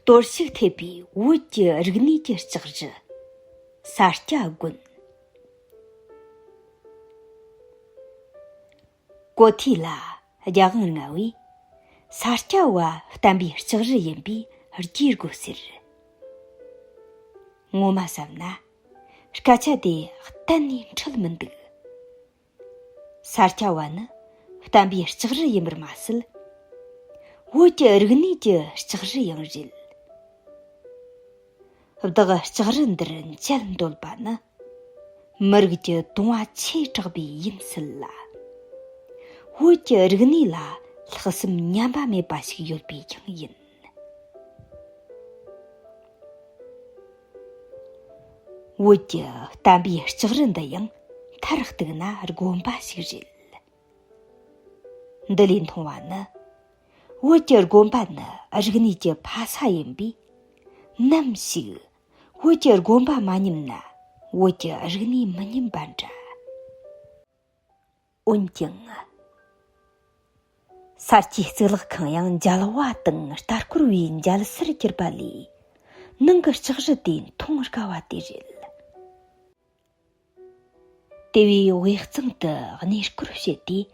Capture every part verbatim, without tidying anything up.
གཏོར་བཤིག་ཐེབས་པའི་བོད་ཀྱི་རིག་གནས་ཀྱི་ལྕགས་རི། ས་སྐྱ་དགོན། གོ་ཐོས་ལ་རྒྱལ་དབང་ལྔ་པས་ས་སྐྱ་བ་བསྟན་པའི་ལྕགས་རི་ཡིན་པས་རྒྱས་དགོས་ཟེར། ངོ་མ་བསམ་ན། སྐད་ཆ་དེ་གཏན་ནས་འཁྲུལ་མི་འདུག། ས་སྐྱ་བ་ནི་བསྟན་པའི་ལྕགས་རི་ཡིན་པར་མ་ཟད། བོད་ཀྱི་རིག་གནས་ཀྱི་ལྕགས་རི་ཡང་རེད། བདག་ལྕགས་རི་འདིར་མཇལ་འདོད་པ་ནི། མི་རིགས་ཀྱི་དུང་བ་ཆེ་དྲགས་པས་ཡིན་སྲིད་ལ། བོད་ཀྱི་རིག་གནས་ལ་ལྷག་བསམ་ཉམས་པ་མེད་པ་ཞིག་ཡོད་པས་ཀྱང་ཡིན། བོད་ཀྱི་བསྟན་པའི་ལྕགས་རི་འདི་ཡང་མཐར་གཏུགས་ན་དགོན་པ་ཞིག་རེད། འདི་ལས་མཐོང་བ་ནི། བོད་ཀྱི་དགོན་པ་ནི་རིག་གནས་ཀྱི་ཕ་ས་ཡིན་པས། ནམ་ཞིག་བོད་ཀྱི་དགོན་པ་མ་ཉམས་ན་བོད་ཀྱི་རིག་གནས་མི་ཉམས་པ་འདྲ། འོན་ཀྱང་། ས་སྐྱའི་གཙུག་ལག་ཁང་ཡང་མཇལ་བ་དང་ལྟ་སྐོར་བའི་མཇལ་སར་གྱུར་པ་ལས། ནང་གི་ལྕགས་རི་དེ་མཐོང་དཀའ་བ་དེ་རེད། དེ་བས་དབུས་གཙང་དུ་གནས་སྐོར་བྱེད་དུས་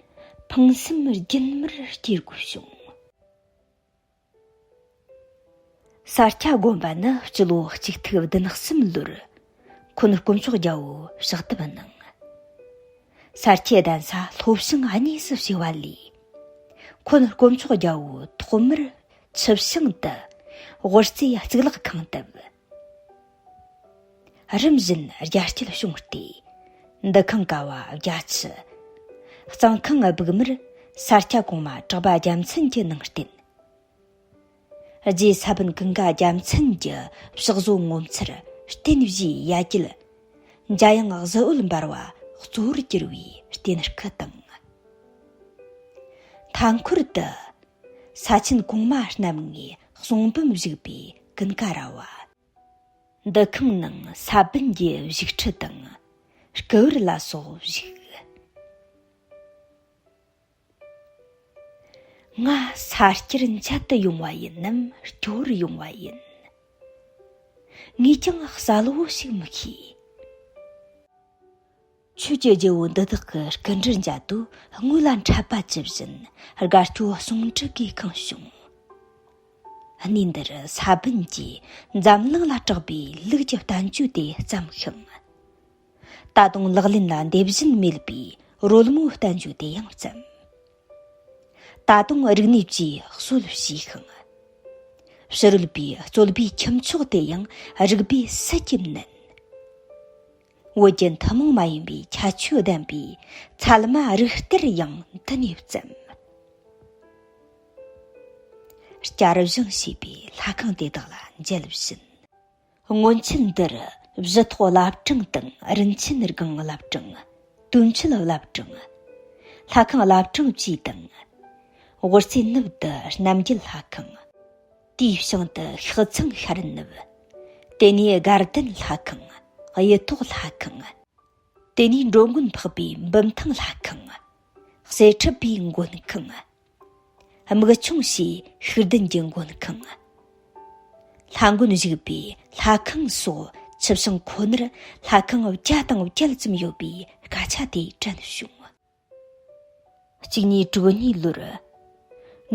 ཕངས་སེམས་རྒྱུན་མར་སྐྱེ་དགོས་བྱུང་། ས་སྐྱ་དགོན་པ་ནི་སྤྱི་ལོ་གཅིག་ཐིག་བདུན་གསུམ་ལོར་འཁོན་དཀོན་མཆོག་རྒྱལ་པོས་ཕྱག་བཏབ་གནང་། ས་སྐྱའི་གདན་ས་ལྷོ་བྱང་གཉིས་སུ་ཕྱེ་བ་ལས། འཁོན་དཀོན་མཆོག་རྒྱལ་པོས་ཐོག་མར་ཆུ་བྱང་དུ་དབུ་རྩེའི་གཙུག་ལག་ཁང་བཏབ། རིམ་བཞིན་རྒྱ་སྐྱེད་བྱུང་སྟེ། འདུ་ཁང་ཀ་བ་བརྒྱད་ཅུ། གཙང་ཁང་སྦུག་མར་ས་སྐྱ་གོང་མ་གྲགས་པ་རྒྱལ་མཚན་གྱི་ནང་རྟེན། རྗེ་ས་བོན་ཀུན་དགའ་རྒྱལ་མཚན་གྱི་ཕྱག་བཟོ་ངོ་མཚར་རྟེན་བཞིའི་ཡ་གྱལ། འཇམ་དབྱངས་གཟི་འོད་འབར་བ་གཙོ་བོར་གྱུར་པའི་རྟེན་སྐུ་དང་། མཐའ་འཁོར་དུ་ས་ཆེན་གོང་མ་རྣམ་ལྔའི་གསུང་འབུམ་བཞུགས་པའི་ཀུན་དགའ་ར་བ། འདུ་ཁང་ནང་ས་བོན་གྱི་བཞུགས་ཁྲི་དང་། སྐུ་བར་ལ་སོགས་བཞུགས། ང་ས་སྐྱར་མཇལ་དུ་ཡོང་བ་ཡིན་ནམ་སྐྱོ་བར་ཡོང་བ་ཡིན། ངས་ཀྱང་གསལ་བོ་ཞིག་མི་ཤེས། ཆོས་ཀྱི་རྒྱལ་པོ་འདི་དག་གི་སྐུ་འདྲར་མཇལ་དུས་དངོས་ལ་འཕྲད་པ་ཇི་བཞིན་དགའ་སྐྱོ་ཟུང་འབྲེལ་གྱིས་ཁེངས་བྱུང་། གནས་འདིར་ས་བོན་གྱིས་འཛམ་གླིང་ལ་གྲགས་པའི་ལུགས་ཀྱི་བསྟན་བཅོས་དེ་བརྩམས་ཤིང་། ད་དུང་ལག་ལེན་ལ་འདེབས་བཞིན་མེད་པའི་རོལ་མོའི་བསྟན་བཅོས་དེ་ཡང་བརྩམས། ད་དུང་རིག་གནས་ཀྱི་སྲོལ་ཞིག་ཤིང་། ཕྱི་རོལ་པའི་རྩོད་པའི་ཁྱུ་མཆོག་དེ་ཡང་རིག་པའི་ཟིལ་གྱིས་མནན། བོད་ཀྱི་ཐུན་མོང་མ་ཡིན་པའི་ཁྱད་ཆོས་ལྡན་པའི་ཚད་མ་རིག་གཏེར་ཡང་འདི་ནས་བརྩམས། བསྐྱར་བཞེངས་བྱས་པའི་ལྷ་ཁང་དེ་དག་ལ་མཇལ་བཞིན། སྔོན་ཆད་འདིར་བཞི་ཐོག་བླ་བྲང་དང་རིན་ཆེན་སྒང་བླ་བྲང་། དུས་མཆོད་བླ་བྲང་། ལྷ་ཁང་བླ་བྲང་བཅས་དང་། དབུ་རྩེ་ནུབ་ཏུ་རྣམ་རྒྱལ་ལྷ་ཁང་། དེའི་བྱང་དུ་ཤག་ཚང་ཤར་ནུབ། དེ་ནས་དགའ་ལྡན་ལྷ་ཁང་། གཡུ་ཐོག་ལྷ་ཁང་། དེ་ནས་འགྲོ་མགོན་འཕགས་པའི་འབུམ་ཐང་ལྷ་ཁང་། གསེར་ཁྲི་པའི་མགོན་ཁང་། སྨུག་ཆུང་ཞེས་ཤུགས་ལྡན་གྱི་མགོན་ཁང་། ལྷ་མགོན་བཞུགས་པའི་ལྷ་ཁང་སོགས་ཆུ་བྱང་ཁོ་ནར་ལྷ་ཁང་བརྒྱ་དང་བརྒྱད་ཙམ་ཡོད་པའི་སྐད་ཆ་དེ་དྲན་བྱུང་། གཅིག་གཉིས་དྲུག་གཉིས་ལོར།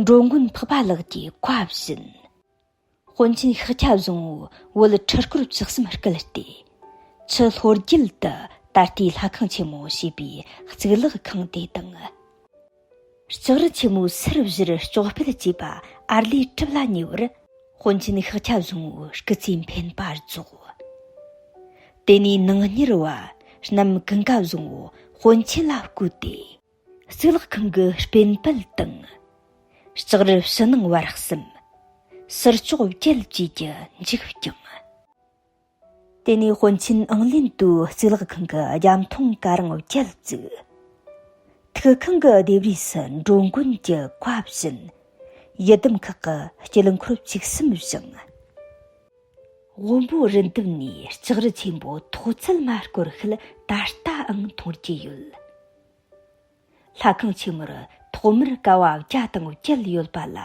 འགྲོ་མགོན་འཕགས་པ་ལགས་ཀྱི་བཀའ་བཞིན། དཔོན་ཆེན་ཤཱཀྱ་བཟང་པོས་བོད་ཁྲི་སྐོར་བཅུ་གསུམ་བསྐལ་ཏེ། ཆུ་ལྷོ་རྒྱུད་དུ་ད་ལྟའི་ལྷ་ཁང་ཆེན་མོ་ཞེས་པའི་གཙུག་ལག་ཁང་དེ་དང་། ལྕགས་རི་ཆེན་མོའི་སར་བཞིར་ལྕོག་སྤེལ་བཅས་པ་ཨར་ལས་གྲུབ་ལ་ཉེ་བར་དཔོན་ཆེན་ཤཱཀྱ་བཟང་པོའི་སྐུ་ཚེའི་འཕེན་པ་རྫོགས། དེ་ནས་ནང་གཉེར་བ་གནམ་ཀུན་དགའ་བཟང་པོ་དཔོན་ཆེན་ལ་བསྐོས་ཏེ། གཙུག་ལག་ཁང་གི་སྤེན་པལ་དང་། ལྕགས་རི་ཕྱི་ནང་བར་གསུམ། ཕྱི་ལྕོག་བརྒྱད་བཅས་ཀྱི་མཇུག་བསྐྱངས། དེ་ནས་དཔོན་ཆེན་ཨང་ལིན་ཏུའུ་གཙུག་ལག་ཁང་གི་རྒྱབ་མཐོང་ཀ་རིང་བརྒྱད་བཙུགས། ཐུགས་ཁང་གི་ལྡེབས་རིས་སུ་འགྲོ་མགོན་གྱི་བཀའ་བཞིན། ཡི་དམ་ཁག་གི་དཀྱིལ་འཁོར་བཅུ་གསུམ་བཞེངས། དབོན་པོ་རི་འདབས་ནས་ལྕགས་རི་ཆེན་པོ་ཐོག་ཚད་མ་སྐོར་ཤུལ་ད་ལྟའང་མཐོང་རྒྱུ་ཡོད། ལྷ་ཁང་ཆེན་མོར་ཐོག་མར་ཀ་བ་བརྒྱ་དང་བརྒྱད་ཡོད་པ་ལ།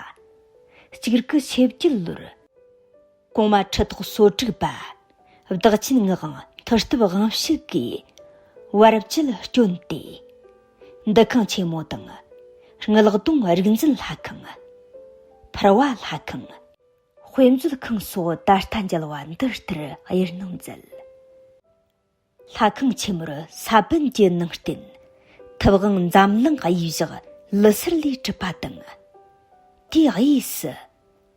གཅིག་དགུ་ཞེ་བརྒྱད་ལོར། གོང་མ་ཁྲི་ཐོག་སོ་དྲུག་པ། བདག་ཆེན་ངག་དབང་མཐུ་སྟོབས་དབང་ཕྱུག་གིས་བར་བཅད་བསྐྱོན་ཏེ། འདུ་ཁང་ཆེན་མོ་དང་། དངུལ་གདུང་རིག་འཛིན་ལྷ་ཁང་། ཕུར་བ་ལྷ་ཁང་། དཔེ་མཛོད་ཁང་སོགས་ད་ལྟ་མཇལ་བ་འདི་ལྟར་དབྱེར་གནང་མཛད། ལྷ་ཁང་ཆེན་མོར་ས་པཎ་གྱི་ནང་རྟེན། ཐུབ་དབང་འཛམ་གླིང་གཡས་བཞག་ལི་སེར་ལས་གྲུབ་པ་དང་། དེའི་གཡས་སུ་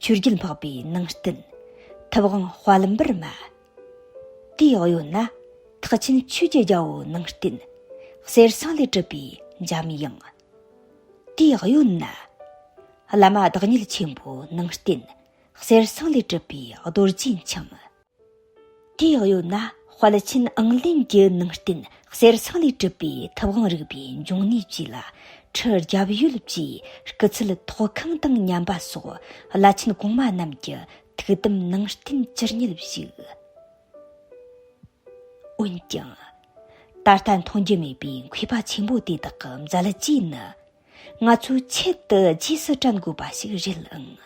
ཆོས་རྒྱལ་འཕགས་པའི་ནང་རྟེན། ཐུབ་དབང་དཔལ་འབར་མ། དེའི་གཡོན་ན་ཐེག་ཆེན་ཆོས་ཀྱི་རྒྱལ་པོའི་ནང་རྟེན། གསེར་ཟངས་ལས་གྲུབ་པའི་འཇམ་དབྱངས། དེའི་གཡོན་ན་བླ་མ་བདག་ཉིད་ཆེན་པོའི་ནང་རྟེན། གསེར་ཟངས་ལས་གྲུབ་པའི་རྡོ་རྗེ་འཆང་། དེའི་གཡོན་ན་དཔལ་ཆེན་ཨང་ལན་གྱི་ནང་རྟེན། གསེར་ཟངས་ལས་གྲུབ་པའི་ཐུབ་དབང་རིག་པའི་འབྱུང་གནས་བཅས་ལ་ཁྲི་རྒྱབ་ཡོལ་བཅས་སྐུ་ཚད་ཐོག་ཁང་དང་མཉམ་པ་སོགས། བླ་ཆེན་གོང་མ་རྣམས་ཀྱི་ཐུགས་དམ་ནང་རྟེན་ཇི་སྙེད་ཞིག་འོན་ཀྱང་། ད་ལྟ་མཐོང་རྒྱུ་མེད་པའི་མཁས་པ་ཆེན་པོ་དེ་དག་གི་མཛད་རྗེས་ནི། ང་ཚོས་ཆེད་དུ་རྗེས་སུ་དྲན་དགོས་པ་ཞིག་རེད་ཨང་།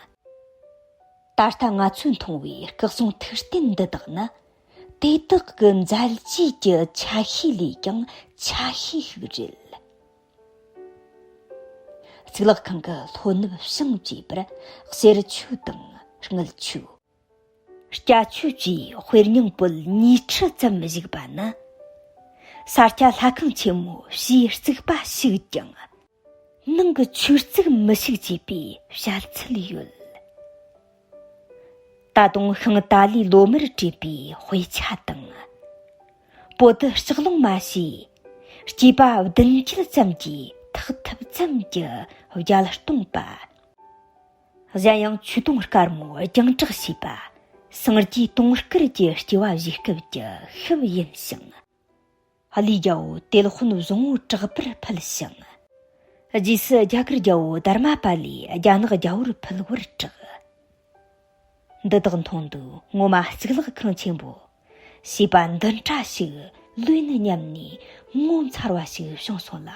ད་ལྟ་ང་ཚོས་མཐོང་བའི་སྐུ་གསུང་ཐུགས་རྟེན་འདི་དག་ནི། དེ་དག་གི་མཛད་རྗེས་ཀྱི་ཆ་ཤས་ལས་ཀྱང་ཆ་ཤས་ཤིག་རེད། གཙུག་ལག་ཁང་གི་ལྷོ་ནུབ་བྱང་བཅས་པར་གསེར་ཆོས་དང་དངུལ་ཆོས། སྐྱ་ཆོས་བཅས་དཔེ་རྙིང་པོད་ཉི་ཁྲི་ཙམ་བཞུགས་པ་ནི། ས་སྐྱ་ལྷ་ཁང་ཆེན་མོ་ཕྱིའི་རྩིག་པ་ཞིག་ཀྱང་། ནང་གི་ཆོས་རྩིག་མི་ཞིག་ཅེས་པའི་བཤད་ཚུལ་ཡོད། ད་དུང་ཤིང་ཏཱ་ལའི་ལོ་མར་བྲིས་པའི་དཔེ་ཆ་དང་། པོ་ཏི་ལྕགས་ལུང་མ་ཞེས། སྐྱེས་པ་བདུན་བརྒྱད་ཙམ་གྱིས་ཐེག་ཐུབ་ཙམ་གྱི་རྒྱལ་སྟོང་པ། གཞན་ཡང་ཆོས་དུང་དཀར་མོ་རྒྱང་གྲགས་ཞེས་པ། སངས་རྒྱས་དུང་དཀར་གྱི་སྐྱེ་བ་བཞེས་སྐབས་ཀྱི་ཤུབས་ཡིན་ཞིང་། ཀླུའི་རྒྱལ་པོ་དེད་དཔོན་བཟང་པོ་གྲགས་པར་ཕུལ་ཞིང་། རྗེས་སུ་རྒྱ་གར་རྒྱལ་པོ་དྷརྨ་པཱ་ལས་རྒྱ་ནག་རྒྱལ་པོར་ཕུལ་བར་གྲགས། འདི་དག་མཐོང་དུས་ངོ་མ་གཙུག་ལག་ཁང་ཆེན་པོ། ཞེས་པ་འདི་འདྲ་ཞིག་ལོས་ནི་སྙམ་ནས་ངོ་མཚར་བ་ཞིག་བྱུང་སོང་ལ།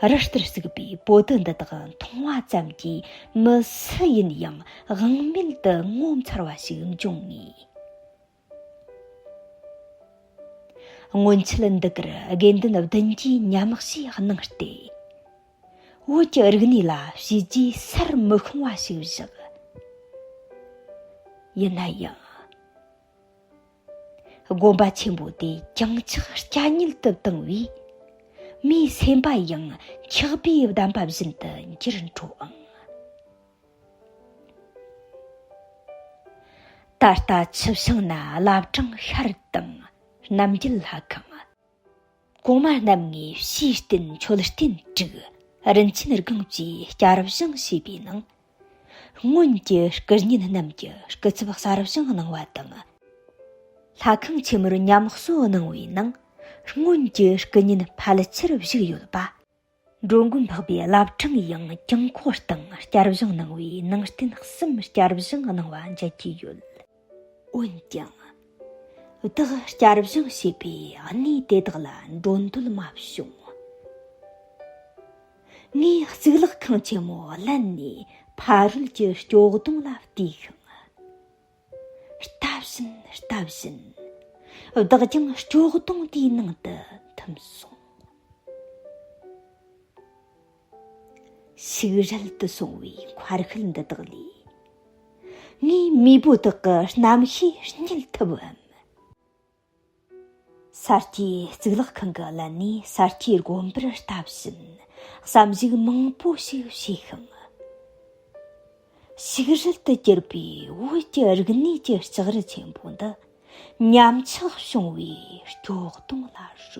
རི་ལྟར་བརྩིགས་པའི་པོ་ཏི་འདི་དག་མཐོང་བ་ཙམ་གྱིས་མི་སུ་ཡིན་ཡང་དབང་མེད་དུ་ངོ་མཚར་བ་ཞིག་འབྱུང་ངེས། སྔོན་ཆད་འདི་གར་དགེ་འདུན་བདུན་གྱིས་ཉམས་བཞེས་གནང་སྟེ། བོད་ཀྱི་རིག་གནས་ལ་བྱས་རྗེས་སར་མི་ཤོང་བ་ཞིག་བཞག་ཡིན་ན་ཡང་། དགོན་པ་ཆེན་པོ་དེ་གྱང་ཆག་སྐྱ་ཉིལ་དུ་བཏང་བས། མིའི་སེམས་པ་ཡང་འཁྱག་པའི་གདམས་པ་བཞིན་དུ་འགྱུར་འགྲོ་ཨང་། ད་ལྟ་ཆུ་བྱང་ན་བླ་བྲང་ཤར་དང་རྣམ་རྒྱལ་ལྷ་ཁང་། གོང་མ་རྣམ་ལྔའི་ཕྱིའི་རྟེན་མཆོད་རྟེན་དྲུག་རིན་ཆེན་སྒང་བཅས་བསྐྱར་བཞེངས་བྱས་པའི་ནང་། སྔོན་གྱི་སྐུ་བརྙན་རྣམས་ཀྱི་སྐུ་ཚབ་གསར་བཞེངས་གནང་བ་དང་། ལྷ་ཁང་ཆེན་མོར་ཉམས་གསོ་གནང་བའི་ནང་། སྔོན་གྱི་སྐུ་བརྙན་ཕལ་ཆེར་བཞུགས་ཡོད་པ། འགྲོ་མགོན་འཕགས་པའི་བླ་བྲང་ཡང་གྱང་འཁོར་སྟེང་བསྐྱར་བཞེངས་གནང་བའི་ནང་རྟེན་གསུམ་བསྐྱར་བཞེངས་གནང་བ་མཇལ་རྒྱུ་ཡོད། འོན་ཀྱང་། བདག་བསྐྱར་བཞེངས་བྱས་པའི་གནས་དེ་དག་ལ་འགྲོ་འདོད་མ་བྱུང་། ངས་གཙུག་ལག་ཁང་ཆེན་མོ་ཀླད་ནས་ཕ་རོལ་གྱི་སྐྱོ་གདུང་ལ་བལྟས་ཤིང་། ལྟ་བཞིན་ལྟ་བཞིན། བདག་ཀྱང་སྐྱོ་གདུང་དེའི་ནང་དུ་ཐིམ་སོང་། ཕྱུགས་རལ་དུ་སོང་བའི་མཁར་ཤུལ་འདི་དག་ལས། ངའི་མེས་པོ་དག་གི་རྣམ་ཤེས་རྙེད་ཐུབ་བམ། ས་སྐྱའི་གཙུག་ལག་ཁང་གི་ཀླད་ནས་ས་སྐྱའི་དགོན་པར་ལྟ་བཞིན་བསམ་གཞིག་མང་པོ་ཞིག་བྱས་ཤིང་། ཕྱུགས་རལ་དུ་གྱུར་པའི་བོད་ཀྱི་རིག་གནས་ཀྱི་ལྕགས་རི་ཆེན་པོ་འདི་ཉམས་ཆག་བྱུང་བའི་སྐྱོ་གདུང་ལ་རོལ།